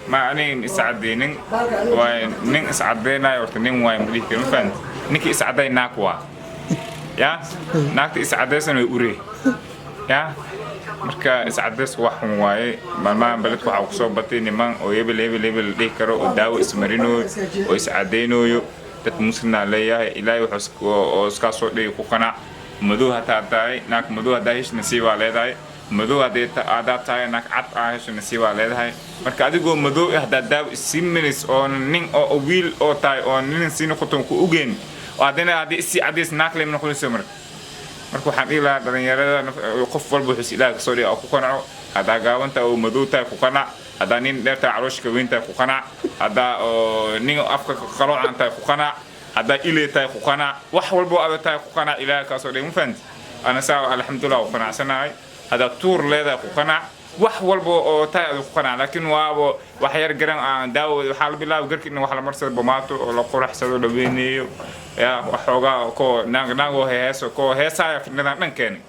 Ma aniga iscadeynin. Waay nin iscadeynayo horta nin waay ma dhihi karo, ma fahamti? Ninkii iscaday naag waa ya naagta iscadaysan way uree ya. Marka iscadeysku wax xun waaye. Maalmahan beledka waxaa kusoo batay niman oo hebel hebel hebel la dhihi karo oo daawo ismarinooyo oo iscadeynooyo. Dad muslimnaa leeyahay, Ilaahay wuxuu oo iskaa soo dhigi ku qanac. Madow hataa tahay, naag madow haddaa hesho nasiibaa leedahay. Madow haddii haddaa tahay, naag cad aa hesho nasiibaa leedahay. Marka adigoo madow ah haddaa daawo isii maris oo nin oo wiil oo tahay oo nin sii noqoto ku ogeyn oo haddana haddii isii cadays naag lema noqonayso. Marka waxaan dhihi lahaa dhalinyarada, qof walba wuxuu Ilaah kasoo dhigay oo ku qanaco. Haddaa gaaban tahay oo madow tahay, ku qanac. Haddaa nin dheer tahay, caloosha ka weyn tahay, ku qanac. Haddaa oo nin afka qaloocan tahay, ku qanac. Haddaa iley tahay, ku qanac. Wax walbo aad tahay ku qanac, Ilaah kaasoo dhigay, ma fahanti? Ana saa alxamdulillah u qanacsanahay. Haddaa tuur leedahay, ku qanac. Wax walba oo tahay adu ku qanac. Laakiin waabo wax yar garan aan daawo waxaa la bilaaba garka in wax la marsado, bomaato oo la quraxsado, la weyneeyo ya, waxoogaa koo naag naagoo heeso koo heesaaya fitnadan dhan keenay.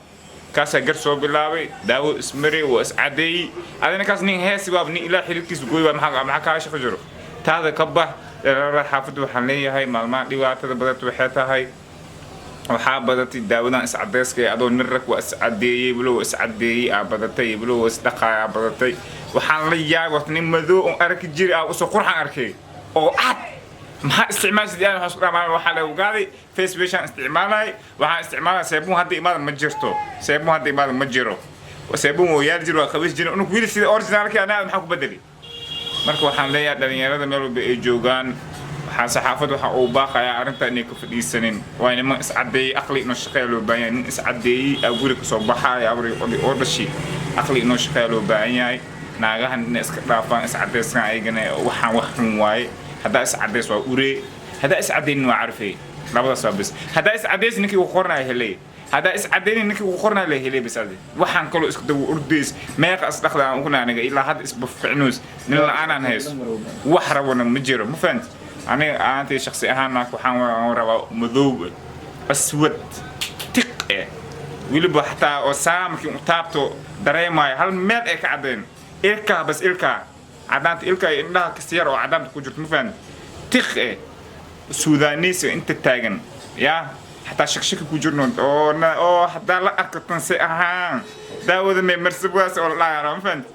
Kaasaa gar soo bilaabay, daawo ismari, waa iscadeeyey. Adina kaas nin heesi waaba nin Ilaah xiriirkiisa gooy waa. Maxaa kaa shaqo jiro? Taada ka bax. Dhalinyarada xaafadda waxaan leeyahay, maalmaha dhibaatada badata waxay tahay waxaa badatay daawadan iscadeyska ee adoo nin rag waa iscadeeyey, bulo waa iscadeeyey aa badatay, bulo waa isdhaqaay aa badatay. Waxaan la yaabay horta nin madow oon arki jiri aa usoo qurxan arkay oo cad. Maxaa isticmaashid? Yani waxaan isku dhamaa waxaa la ogaaday face washaan isticmaalay, waxaan isticmaalay seebun. Hadda imaada ma jirto seebun, hadda imaada ma jiro seebun oo yaal jiro, waa qabays jiro unug wili sida originalki anaa maxaa ku bedeli? Marka waxaan leeyahay dhalinyarada meel walba ay joogaan, waxaa saxaafad waxa uu baaqayaa arrinta inay ka fadhiisanin. Waa niman iscadeeyey, aqli inoo shaqeeya loo baahan yahay. Nin iscadeeyey aa guri kasoo baxaaya abri oo dhashi, aqli inoo shaqeeya loo baahan yahay. Naagahan inay iska dhaafaan iscadeyskan ayagana, waxaan wax xun waaye. Haddaa iscadeys waa uree, haddaa iscadeynin waa carfey. Labadaas waa bes. Haddaa iscadeys ninkii uu qornaya helay, haddaa iscadeynin ninkii uu qornaya la helay bes. Adi waxaan kaloo isku daba ordays meeqa isdhaqda aan ugna aniga ilaa hadda isbaficnoos nin la-aanaan hayso, wax rabona ma jiro, ma fahanti? Aniga ahaantay shaksi ahaan naag waxaan rabaa madow aswad tiq eh, weliba xataa oo saa markii u taabto dareemayo hal meel ay ka caddeyn ilkaha bas, ilkaha caddaanta, ilkaha iyo indhaha kasta yar oo caddaanta ku jirto, ma fahanti? Tiq eh, Suudaaniis inta taagan yaa xataa shakshaki ku jirno oo oo hadaa la arko tanse ahaan daawada may marsabaas oo la dhahayo, ma fahanti?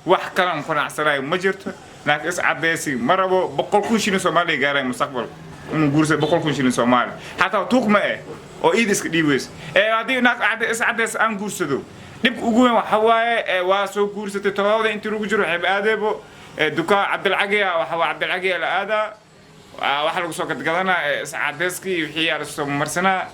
Wax kalan qanacsanayo ma jirto. Laakiin is cadeysi ma rabo. 100,000 shilin Soomaaliya gaaraya mustaqbalka inuu guursado, 100,000 shilin Soomaali xataa tuuq ma eh oo iid iska dhiibayso ee haddii naag is cadeys aan guursado, dhibka ugu weyn waxa waaye waa soo guursatay todobada intii lagu jiro waxayba aadeebo dukaan Cabdilcagiya. Waxa waa Cabdilcagiya la aadaa, waxaa lagu soo gadgadanaa iscadeyskii wixii yaa lasoo marsanaa,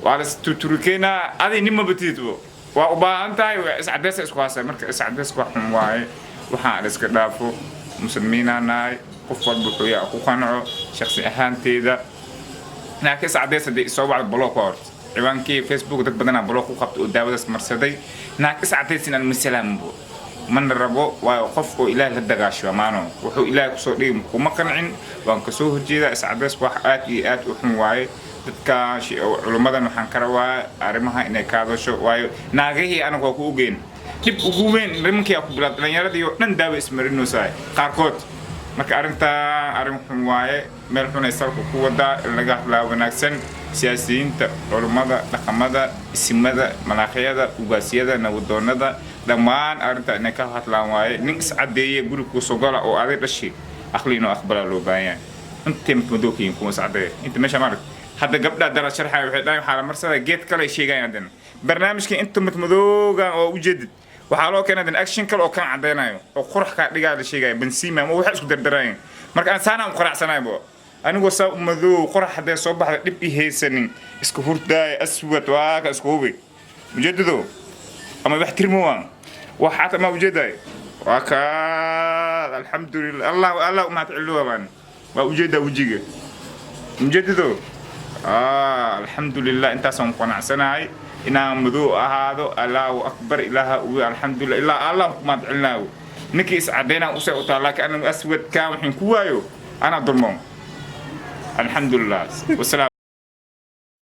waa las tuturikeenaa. Adi nin ma batidbo, waa u baahan tahay iscadeysa isku haasa. Marka iscadeyska wax xun waaye, waxaan la iska dhaafo. Muslimiinaa nahay, qof walba wuxuu yaa ku qanco shaksi ahaanteeda. Laakiin iscadeys haddii soo wacdo, block horta ciwaankii Facebook dad badanaa block ku qabtay oo daawadaas marsaday. Naag iscadeys inaan masalaanbo mana rabo, waayo qof oo Ilaah la dagaasho amaano wuxuu Ilaah kusoo dhigi kuma qancin, waan kasoo horjeedaa. Iscadeys wax aad iyo aad u xun waaye. Dadka culummadan waxaan ka rabaa arrimaha inay ka hadasho, waayo naagihii anagu waa ku ogeyn dhib ugu weyn. Nimankii aa ku bilaab dhalinyaradii oo dhan daawo ismarinaysaa qaarkood. Marka arrintaa arrin xun waaye, meel xun ay salka ku wadaa. In laga hadlaa wanaagsan. Siyaasiyiinta, culummada, dhaqamada, isimada, malaaqyada, ugaasyada, nabadoonada, dhammaan arrinta inay ka hadlaan waaye. Nin iscadeeye guri kusoo gala oo aday dhashi, aqli inuu aqbalaa loo baahan yahay. Intay madowkiin kuma iscadeeye inta meesha maarag hadda gabdhaa dara sharxaya waxay dhahay waxaa la marsadaa geed kale ay sheegayaan. Haddana barnaamijka inta madmadoogan oo ujeedid waxaa loo keenay haddana action kale oo kan cadeynayo oo qurax kaa dhigaa la sheegaya, bansiima ama waxay isku dardaraayeen. Marka aan saanaan u qanacsanaybo anigoo saa u madow, qorax haddee soo baxda dhib i haysanin, iska hurdaaya, aswad waa ka isku hubi ujeedado ama wax tirmowaan wax xata ma ujeedaay. Waa kaa alxamdulilah, Allah Allah umahad celiyo baan waa ujeedaa wejiga ujeedado. Alxamdulilah, intaasaan qanacsanahay inaan madow ahaado. Allahu akbar, Ilaaha ugu alxamdulilah, ilaa Allah ku mahad celinaayo. Ninkii iscadeynaa usay utaa, laakiin anigu aswadkaa waxaan ku waayo anaa dulmo. Alxamdulilah, wasalaam.